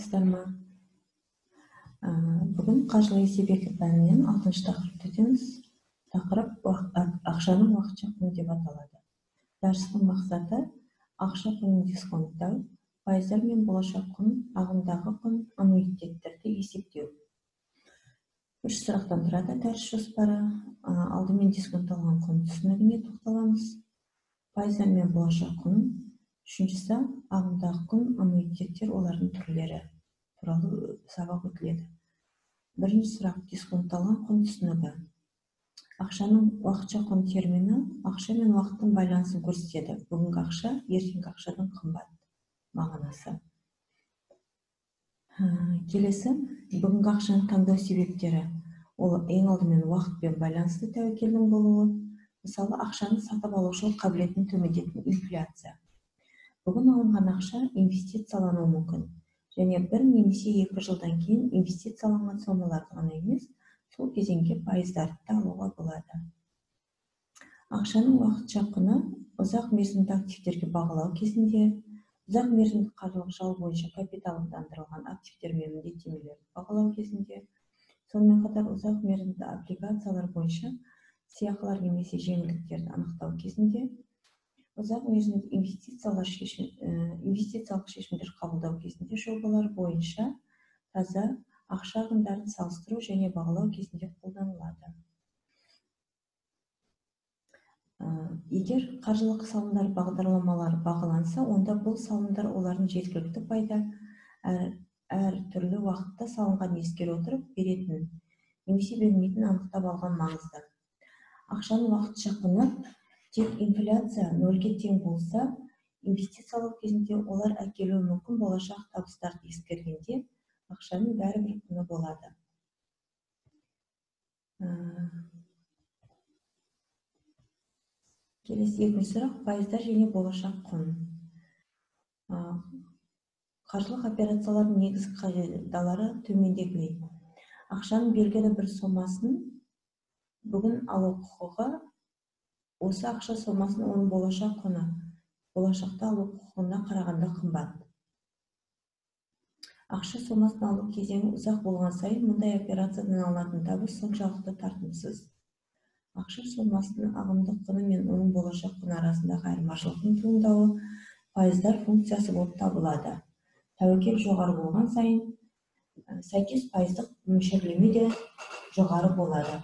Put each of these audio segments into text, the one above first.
Саламатсыздар ма? Бүгін қаржылық есеп пәнінен 6-шы тақырыпты өтеміз. Тақырып ақшаның уақытша құны деп аталады. Дәрістің мақсаты ақша құнын дисконттау, пайыздар мен болашақ құн, ағымдағы құн, аннуитеттерді есептеу. Үш сұрақтан тұрады дәріс жоспары. Алдымен дисконтталған құн түсінігіне тоқталамыз. Пайыздар мен болашақ құн. Үшіншісі ағымдағы құн, аннуитеттер, олардың түрлері туралы сабақ өтіледі. Бірінші сұрақ дисконтталған құн түсінігі. Ақшаның уақытша құн термині ақша мен уақыттың байланысын көрсетеді. Бүгінгі ақша ертеңгі ақшадан қымбат мағынасы. Келесі бүгінгі ақшаны таңдау себептері. Ол ең алдымен уақытпен байланысты тәуекелдің болуы. Мысалы, ақшаны сатып алушылық қабілетін төмендететін инфляция. Бүгін алынған ақша инвестициялануы мүмкін және 1 немесе 2 жылдан кейін инвестицияланған сомаларды ғана емес, сол кезеңге пайыздарды да алуға болады. Ақшаның уақытша құны ұзақ мерзімді активтерге бағалау кезінде, ұзақ мерзімді қаржылық жал бойынша капиталдандырылған активтер мен міндеттемелерді бағалау кезінде, сонымен қатар ұзақ мерзімді облигациялар бойынша сыйақылар немесе жеңілдіктерді анықтау кезінде, ұзақ мерзімді инвестициялық шешімдер қабылдау кезінде жобалар бойынша таза ақша ағымдарын салыстыру және бағалау кезінде қолданылады. Егер қаржылық салымдар бағдарламалары бағаланса, онда бұл салымдар олардың жеткілікті пайда әр түрлі уақытта салынған ескере отырып беретін немесе бермейтінін анықтап алған маңызды. Ақшаның уақытша құны тек инфляция нөлге тең болса, инвестициялау кезінде олар әкелуі мүмкін болашақ табыстарды ескергенде ақшаның бәрібір құны болады. Келесі екінші сұрақ пайыздар және болашақ құн. Қаржылық операциялардың негізгі қағидалары төмендегідей. Ақшаның белгілі бір сомасын бүгін алу құқығы осы ақша сомасын оның болашақ құны болашақта алу құқығына қарағанда қымбат. Ақша сомасын алу кезеңі ұзақ болған сайын мұндай операциядан алынатын табыс соншалықты тартымсыз. Ақша сомасының ағымдық құны мен оның болашақ құны арасындағы айырмашылықтың туындауы пайыздар функциясы болып табылады. Тәуекел жоғары болған сайын сәйкес пайыздық мөлшерлеме де жоғары болады.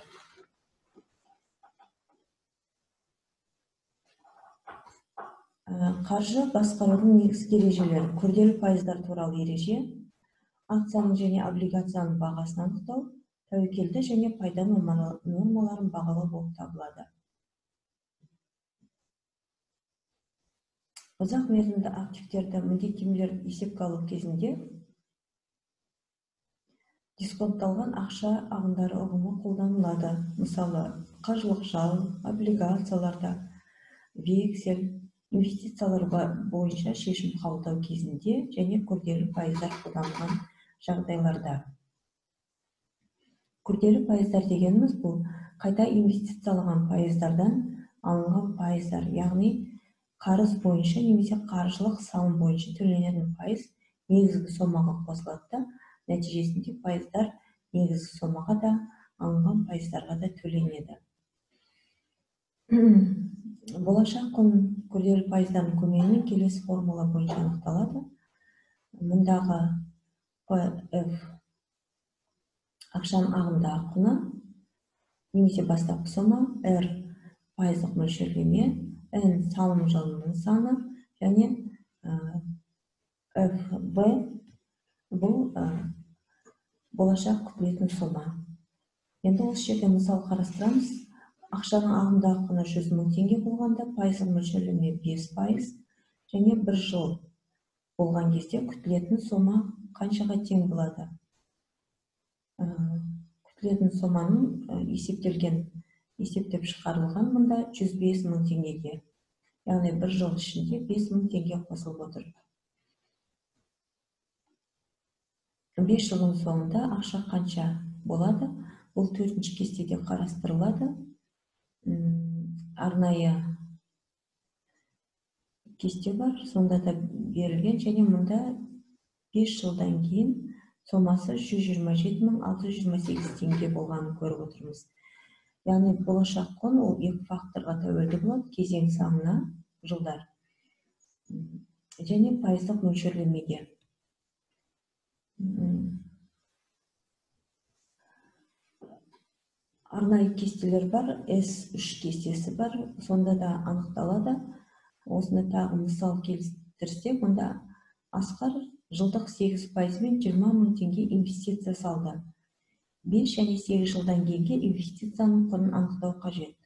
Қаржы басқарудың негізгі ережелері. Күрделі пайыздар туралы ереже, акцияның және облигацияның бағасын анықтау, тәуекелді және пайда нормаларын бағалау болып табылады. Ұзақ мерзімді активтерді міндеттемелерді есепке алу кезінде дисконтталған ақша ағымдары ұғымы қолданылады. Мысалы, қаржылық жал, облигацияларда, вексель, инвестициялар бойынша шешім қабылдау кезінде және күрделі пайыздар қолданылған жағдайларда. Күрделі пайыздар дегеніміз бұл қайта инвестициялаған пайыздардан алынған пайыздар, яғни қарыз бойынша немесе қаржылық салым бойынша төленетін пайыз негізгі сомаға қосылады да, нәтижесінде пайыздар негізгі сомаға да, алынған пайыздарға да төленеді. Болашақ құн күрделі пайыздардың көмегімен келесі формула бойынша анықталады. Мұндағы PF ақшаның ағымдағы құны немесе бастапқы сома, R пайыздық мөлшерлеме, N салым жылының саны және FB бұл болашақ күтілетін сома. Енді осы жерде мысал қарастырамыз. Ақшаның ағымдағы құны 100 мың теңге болғанда пайыздық мөлшерлеме 5% және 1 жыл болған кезде күтілетін сома қаншаға тең болады? Күтілетін соманың есептеп шығарылған мұнда 105 мың теңгеге, яғни 1 жыл ішінде 5 мың теңге қосылып отыр. 5 жылдың соңында ақша қанша болады? Бұл 4-ші кестеде қарастырылады. Арнайы кесте бар, сонда да берілген және мұнда 5 жылдан кейін сомасы 127 628 теңге болғанын көріп отырмыз. Яғни болашақ құн ол екі факторға тәуелді болады: кезең санына, жылдар, және пайыздық мөлшерлемеге. Арнайы кестелер бар, S3 кестесі бар, сонда да анықталады. Осыны тағы мысал келтірсек, онда Асқар жылдық 8%-мен 20 000 теңге инвестиция салды. 5 және 8 жылдан кейінгі инвестицияның құнын анықтау қажет.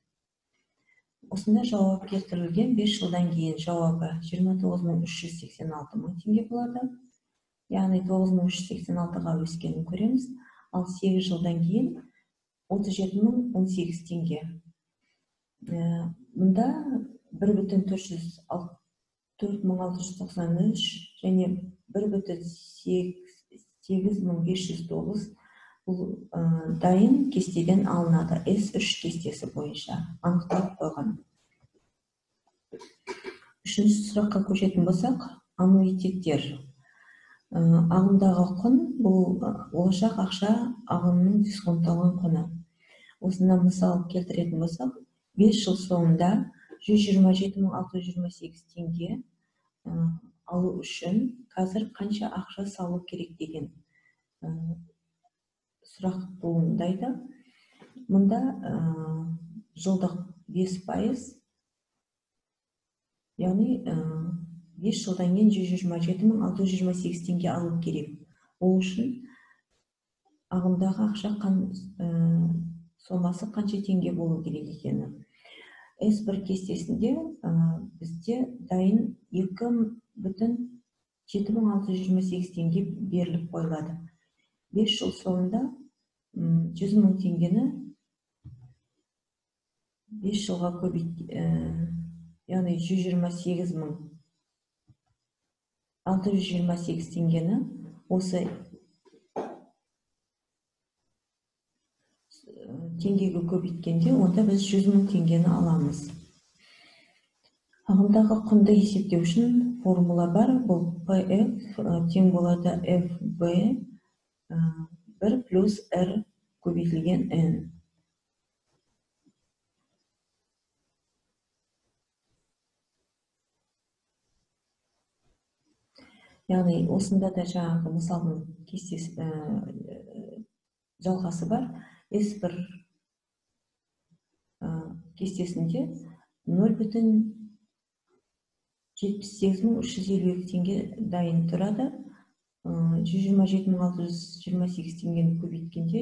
Осында жауап келтірілген. 5 жылдан кейін жауабы 29 386 мың теңге болады. Яғни 9386-ға өскенін көреміз. Ал 8 жылдан кейін 37 018 теңге. Мұнда 1,404 693 және 1,8 509 бұл дайын кестеден алынады. S3 кестесі бойынша анықталып қойған. Үшінші сұраққа көшетін болсақ, аннуитеттер. Ағымдағы құн бұл болашақ ақша ағымының дисконтталған құны. Осында мысал келтіретін болсақ, 5 жыл соңында 127 628 теңге алу үшін қазір қанша ақша салу керек деген сұрақ туындайды. Мұнда жылдық 5%, яғни 5 жылдан кейін 127 628 теңге алу керек. Ол үшін ағымдағы ақша сомасы қанша теңге болу керек екені. S1 кестесінде бізде дайын 2,7 628 теңге беріліп қойылады. 5 жыл соңында 100 000 теңгені 5 жылға көбейт, яғни 128 628 теңгені осы теңгеге көбейткенде, онда біз 100 000 теңгені аламыз. Ағымдағы құнды есептеу үшін формула бар. Бұл PF тең болады FB 1 плюс R көбейтілген N. Яғни осында да жаңағы мысалдың кестесі жалғасы бар. S1 кестесінде 0,78 352 теңге дайын тұрады. 127 628 теңгені көбейткенде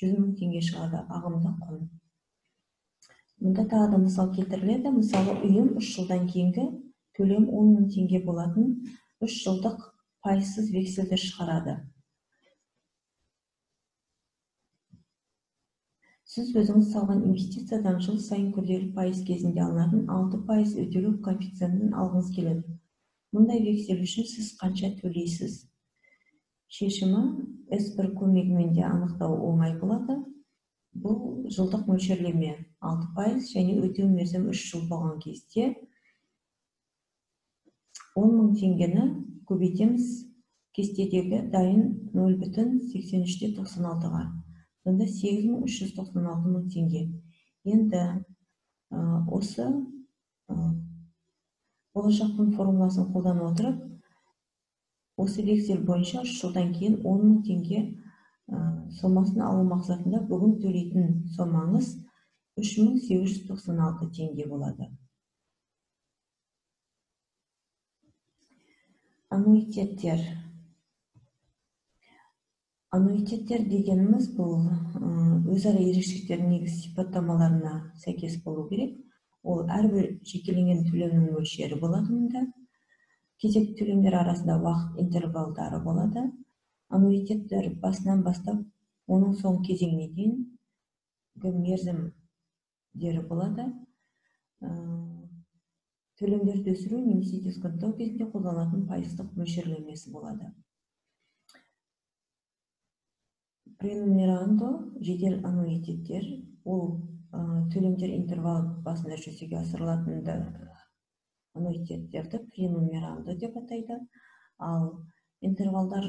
100 000 теңге шығады ағымда құн. Мұнда тағы да мысал келтіріледі. Мысалы, ұйым 3 жылдан кейінгі төлем 10 000 теңге болатын 3 жылдық пайызсыз вексельді шығарады. Сіз өзіңіз салған инвестициядан жыл сайын күрделі пайыз кезінде алынатын 6% өтелу коэффициентін алғыңыз келеді. Мұндай вексель үшін сіз қанша төлейсіз? Шешімі S1 көмегімен де анықтау оңай болады. Бұл жылдық мөлшерлеме 6% және өтеу мерзімі 3 жыл болған кезде 10 000 теңгені көбейтеміз кестедегі дайын 0,8396-ға. Сонда 8396 мың теңге. Енді осы болашақтың формуласын қолдана отырып, осы вексель бойынша 3 жылдан кейін 10 000 теңге сомасын алу мақсатында бүгін төлейтін сомаңыз 3896 теңге болады. Аннуитеттер. Аннуитеттер дегеніміз бұл өзара ерекшеліктердің негізгі сипаттамаларына сәйкес болу керек. Ол әрбір жекеленген төлемнің мөлшері болады мұнда. Кезекті төлемдер арасында уақыт интервалдары болады. Аннуитеттер басынан бастап оның соңғы кезеңіне дейінгі мерзімдері болады. Төлемдерді өсіру немесе дисконттау кезінде қолданылатын пайыздық мөлшерлемесі болады. Пренумерандо жедел аннуитеттер, ол төлемдер интервал басында жүзеге асырылатын аннуитеттерді пренумерандо деп атайды. Ал Интервалдар,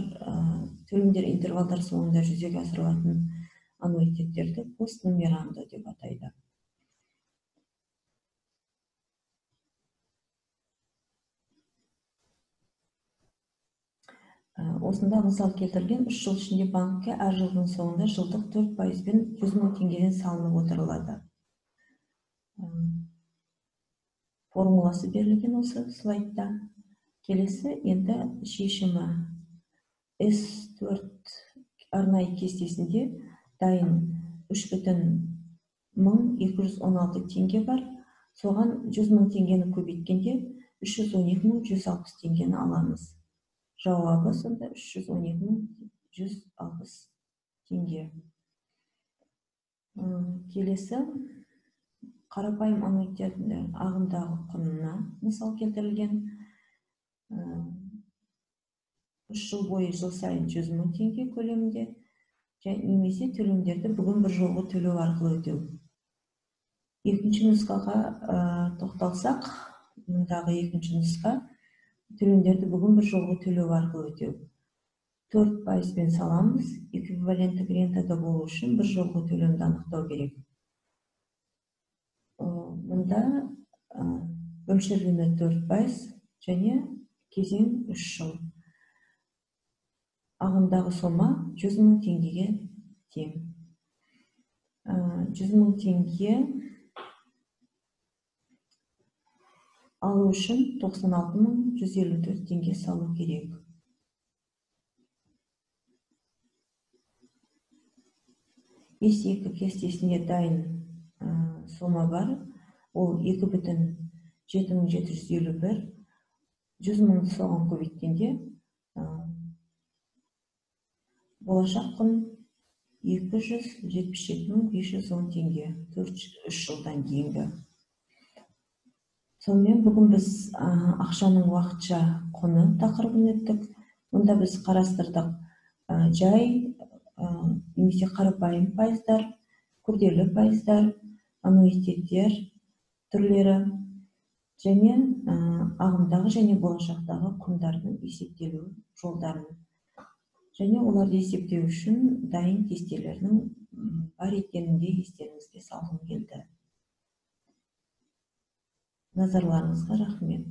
төлемдер интервалдар соңында жүзеге асырылатын аннуитеттерді постнумерандо деп атайды. Осында мысал келтірген 3 жыл ішінде банкке әр жылдың соңында жылдық 4%-пен 100 мың теңгеден салынып отырылады. Формуласы берілген осы слайдта. Келесі енді шешімі. S4 арнайы кестесінде дайын 3,1216 теңге бар. Соған 100 мың теңгені көбейткенде 312 160 теңгені аламыз. Жауабы сонда 312 160 теңге. Келесі қарапайым аннуитеттердің ағымдағы құнына мысал келтірілген. 3 жыл бойы жыл сайын 100 мың теңге көлемінде немесе төлемдерді бүгін бір жолғы төлеу арқылы өтеу. Екінші нұсқаға тоқталсақ, мұндағы екінші нұсқа төлемдерді бүгін бір жолғы төлеу арқылы өтеу. 4%-пен саламыз, эквиваленттік рентада болу үшін бір жолғы төлемді анықтау керек. Мұнда мөлшерлеме 4% және кезең 3 жыл. Ағымдағы сома 100 мың теңгеге тең. 100 мың теңге алу үшін 96 154 теңге салу керек. S2 кестесінде дайын сома бар. Ол 2,7751. 100 мыңды соған көбейткенде болашақ құн 277 510 теңге, 3 жылдан кейінгі. Сонымен бүгін біз ақшаның уақытша құны тақырыбын өттік. Мұнда біз қарастырдық жай немесе қарапайым пайыздар, күрделі пайыздар, аннуитеттер түрлері және ағымдағы және болашақтағы құндардың есептелу жолдарын және оларды есептеу үшін дайын кестелердің бар екенін де естеріңізге салғым келді. Назарларыңызға рахмет.